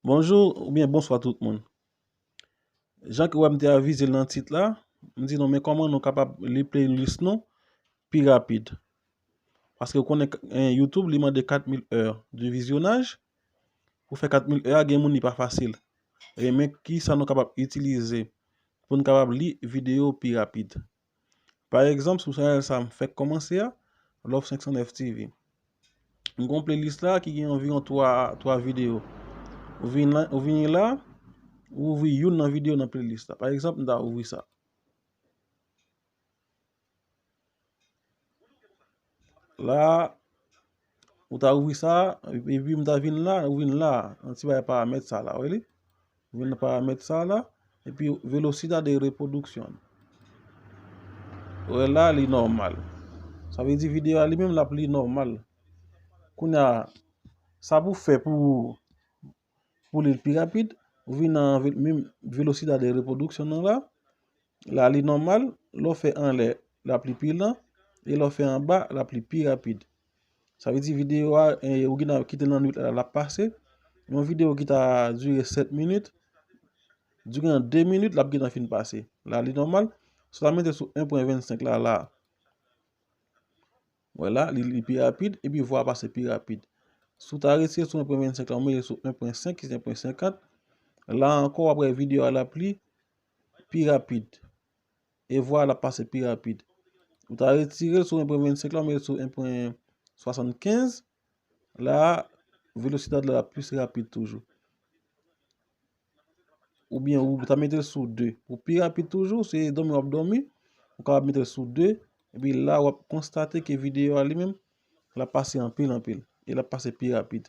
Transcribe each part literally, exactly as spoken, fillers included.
Bonjou oubyen bonswa tout moun. Jan ke w wè m te avize l nan tit la, m di nou men kòman nou kapab li playlist nou pi rapid. Paske w konnen, eh, YouTube li mande kat mil è de vizyonaj. Pou fè kat mil è a, gen moun li pa fasil. Ebyen, men kisa nou kapab itilize pou n kapab li videyo pi rapid. Pa egzanp, sou chanèl sa m fèk kòmanse a, Love senk san nèf T V. M gon playlist la ki gen anviwon twa, twa videyo. Ou vin la, ou vini la, ou ouvri youn nan videyo nan playlist la. Pa egzanp, m ta ouvri sa. La, ou ta ouvri sa, epi m ta vin la, ou vin la, nan ti bagay paramèt sa la, wè li? Ou vin nan paramèt sa la, epi velocidad de reproducción. Wè la, li nòmal. Sa vle di videyo a li menm l ap li nòmal. Kounye a, sa pou fè pou, pou li pi rapid, ou vin nan ve-, menm velocidad de reproducción nan la, la li nòmal, lè w fè anlè, l ap li pi lan, e lè w fè anba, l ap li pi rapid. Sa vle di videyo a, eh, ou gentan kite l nan nwit la, l ap pase. Yon videyo ki ta dire sèt minit, diran de minit, l ap gentan fin pase. La li nòmal, si w ta mete sou en pwen vennsenk la, la, wè la, li, li pi rapid, epi vwa a pase pi rapid. Si w ta retire sou en pwen vennsenk la, ou mete sou en pwen senk, ki se en pwen senkant, la ankò, w ap wè videyo a l ap li pi rapid. E vwa a l ap pase pi rapid. Ou ta retire l sou en pwen vennsenk la, ou mete l sou en pwen swasannkenz, la, velosidad la ap plis rapid toujou. Oubyen ou ta mete l sou de. Pou pi rapid toujou, se dòmi w ap dòmi, ou kapab mete l sou de, epi la w ap konstate ke videyo a li menm, l ap pase anpil, anpil, e l ap pase pi rapid.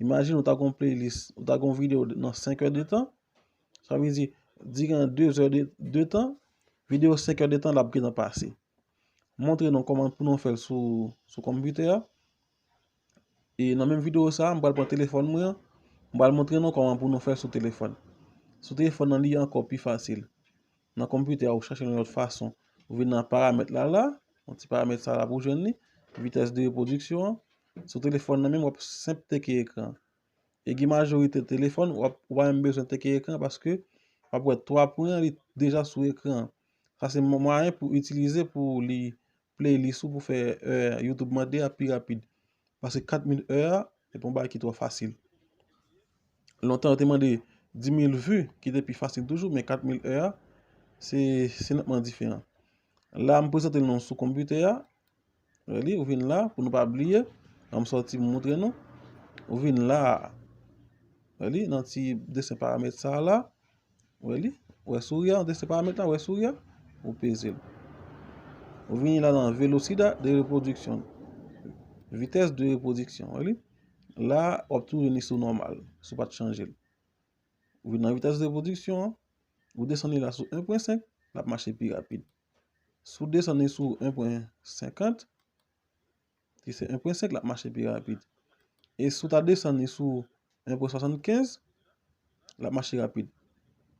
Imajine ou ta gon playlist, ou ta gon videyo nan senk è de tan, sa vle di, diran de zè de, de tan, videyo senk è de tan l ap gentan pase. Montre nou kòman pou nou fè l sou, sou konpitè a. E nan menm videyo sa a, m pral pran telefòn mwen an, m pral montre nou kòman pou nou fè l sou telefòn. Sou telefòn nan, li ankò pi fasil. Nan konpitè a, ou chache yon lòt fason. Ou vin nan paramèt la, la, yon ti paramèt sa la pou jwenn li, vitès de repwodiksyon an. Sou telefòn nan menm, w ap senp teke ekran. E gen majorite telefòn, w ap, ou pa menm bezwen teke ekran paske w ap wè twa pwen an, li deja sou ekran an. Sa se mwa-, mwayen pou itilize pou li playlist ou pou fè, eh, YouTube mande a pi rapid. Paske kat mil è a, se pa yon bagay ki twò fasil. Lontan, yo te mande dis mil vi, ki te pi fasil toujou, men kat mil è a, se, se netman diferan. La, m prezante l nou sou konpitè a. Wè li, ou vin la, pou nou pa bliye. An m sòti, m montre nou. Ou vin la. Wè li, nan ti desen paramèt sa a la. Wè li, wè souri a, desen paramèt la, wè souri a. Ou peze l. Ou vini la nan velosidad de reproducción. Vitès de repwodiksyon, wè li. La, w ap toujou ni sou nòmal, si w pa t chanje l. Ou vin nan vitès de repwodiksyon an, ou desann li la sou en pwen senk, l ap mache pi rapid. Si w desann li sou en pwen senkant, ki se en pwen senk, l ap mache pi rapid. E si w ta desann li sou en pwen swasannkenz, l ap mache rapid.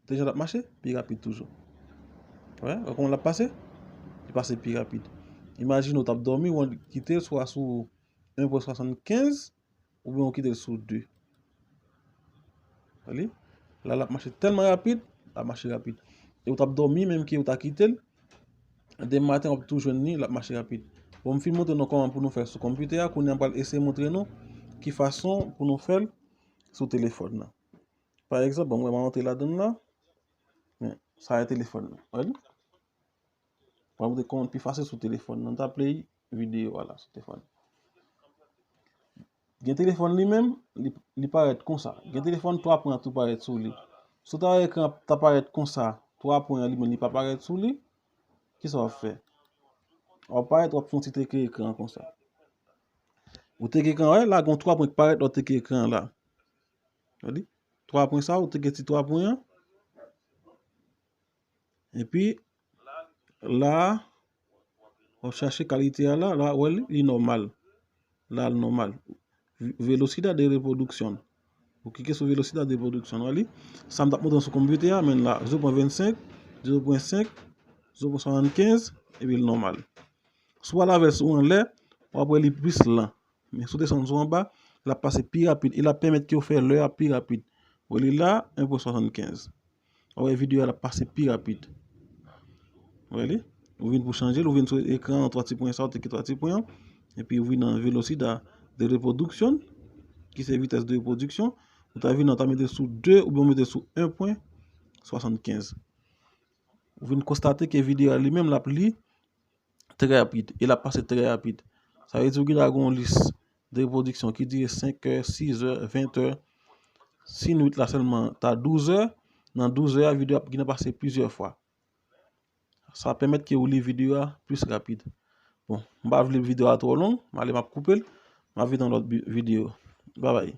Deja l ap mache pi rapid toujou. Wè, wè kòman l ap pase? Li pase pi rapid. Imajine w t ap dòmi, w kite l swa sou en pwen swasannkenz, oubyen w kite l sou de. Wè li? La, l ap mache tèlman rapid, l ap mache rapid. E w t ap dòmi, menm ke w ta kite l, demen maten, w ap tou jwenn li, l ap mache rapid. Bon, m fin montre nou kòman pou nou fè l sou konpitè a. Kounye a, m pral eseye montre nou ki fason pou nou fè l sou telefòn nan. Pa egzanp, bon, mwen, m antre ladan l la. Men, sa e telefòn nan. Wè li? Mwen montre kòman pi fasil sou telefòn nan. M ta play videyo a la sou telefòn. Gen telefòn li menm, li, li parèt konsa. Gen telefòn twa pwen an tou parèt sou li. Si w ta wè ekran ta parèt konsa, twa pwen an li menm li pa parèt sou li, kisa w ap fè? W ap parèt, w ap fè yon ti teke ekran konsa. Ou teke ekran, wè, la gen yon twa pwen ki parèt lè w teke ekran la. Wè li? Twa pwen sa, ou teke ti twa pwen an. Epi, la, w ap chache kalite a la, la, wè li, li nòmal. La, li nòmal. Ve-, velosidad de reproducción. Ou klike sou velosidad de reproducción, wè li. Sa m t ap montre w sou konpitè a, men la, zewo pwen vennsenk, zewo pwen senk, zewo pwen swasannkenz, epi li nòmal. Si w al avè l sou anlè, w ap wè li plis lan. Men si w desann sou anba, l ap pase pi rapid e l ap pèmèt ke w fè lè a pi rapid. Ou li la, en pwen swasannkenz. Ou wè videyo a l ap pase pi rapid. Ou wè li? Ou vin pou chanje l, ou vin sou ekran an, twa ti pwen sa, ou teke twa ti pwen an, epi ou vin nan velosida de repwodiksyon, ki se vitès de repwodiksyon, ou ta vin an, ou ta mete l sou de oubyen ou mete l sou en pwen swasannkenz. Ou vin konstate ke videyo a li menm l ap li trè rapid, e l ap pase trè rapid. Sa vle di ou gen la gen yon lis de repwodiksyon ki dire senk è, sis è, ven è, si nwit la sèlman ta douz è, nan douz è a videyo ap gen pase plizyè fwa. Sa pèmèt ke ou li videyo a plis rapid. Bon, m pa vle videyo a twò long, m ale m ap koupe l, m ap vin nan lòt bi- videyo. Babay.